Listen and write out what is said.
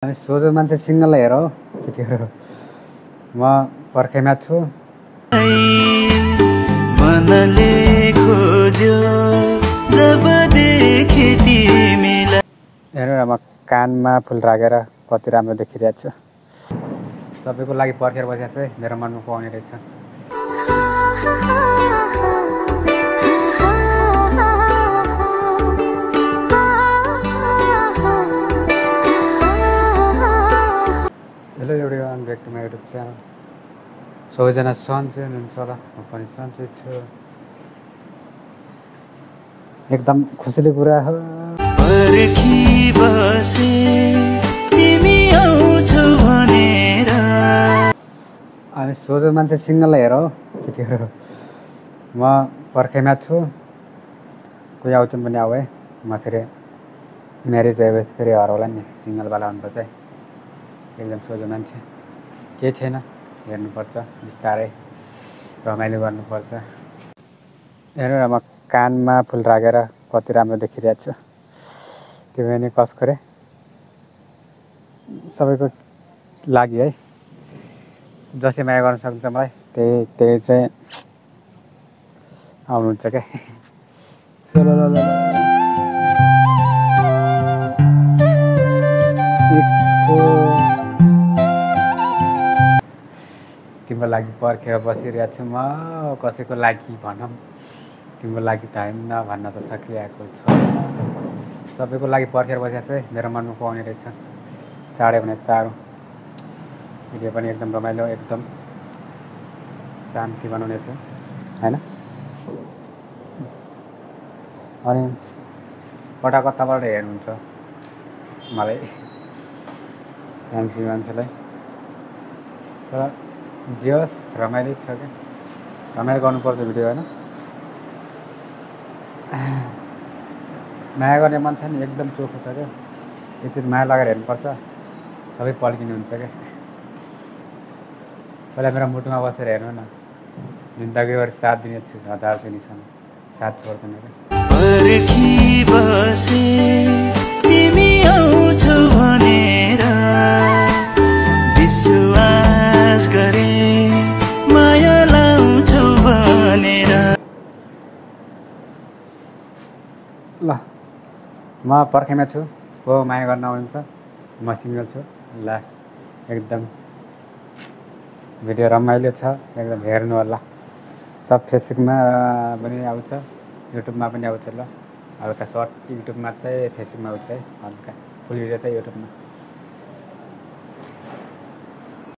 हामी सोझो मान्छे सिङ्गल हेर हो केटीहरू। म पर्खेमा छु। मनले खोज्यो जब देखे तिमीलाई। हेर्नु न, म कानमा फुल राखेर कति राम्रो देखिरहेको छु। सबैको लागि पर्खेर बसेको छु है, मेरो मनमा को आउने रहेछ। Hello everyone, back to my YouTube channel. सबैजना सन्चै हुनुहुन्छ होला, म पनि सन्चै छु। एकदम खुसीले कुरा हो। पर्खी बसे तिमी आउँछौ भनेर। हामी सोझो मान्छे सिङ्गल हेर हो केटीहरू। म पर्खेमा छु, कोही आउँछन् पनि आऊ है। म फेरि म्यारेज भएपछि फेरि हराउला नि, सिङ्गलवाला हुनुपर्छ है। एकदम सोझो मान्छे केही छैन, हेर्नुपर्छ बिस्तारै, रमाइलो गर्नुपर्छ। हेर्नु न, म कानमा फुल राखेर कति राम्रो देखिरहेको छु। त्यो पनि कसको रे, सबैको लागि है। जसले माया गर्न सक्छ मलाई त्यही चाहिँ आउनुहुन्छ क्या। तिम्रो लागि पर्खेर बसिरहेको छु म, कसैको लागि भनौँ, तिम्रो लागि त होइन भन्न त सकिरहेको छ। सबैको लागि पर्खेर बसेको छु है, मेरो मनमा को आउने रहेछ। चाँडै भने चाँडो भिडियो पनि एकदम रमाइलो, एकदम शान्ति बनाउने छु होइन। अनि कता कताबाट हेर्नुहुन्छ मलाई, फ्यान्सी मान्छेलाई। तर जे होस् रमाइलो छ क्या, रमाइलो गर्नुपर्छ भिडियो होइन। माया गर्ने मान्छे नि एकदम चोखो छ क्या, एकचोटि माया लगाएर हेर्नुपर्छ, सबै पल्किनुहुन्छ क्या। पहिला मेरो मुटुमा बसेर हेर्नु न, जिन्दगीभरि साथ दिने छु, 1000 दिनसम्म साथ छोड्दैन क्या। पर्खी बसे तिमी आउँछौ भनेर, विश्वास गरे माया लाउँछौ भनेर। ल म पर्खेमा छु, को माया गर्न आउनुहुन्छ, म सिङ्गल छु। ल एकदम भिडियो रमाइलो छ, एकदम हेर्नु होला। सब फेसबुकमा पनि आउँछ, युट्युबमा पनि आउँछ। ल हल्का सर्ट युट्युबमा चाहिँ, फेसबुकमा आउँछ है, हल्का फुल भिडियो चाहिँ युट्युबमा।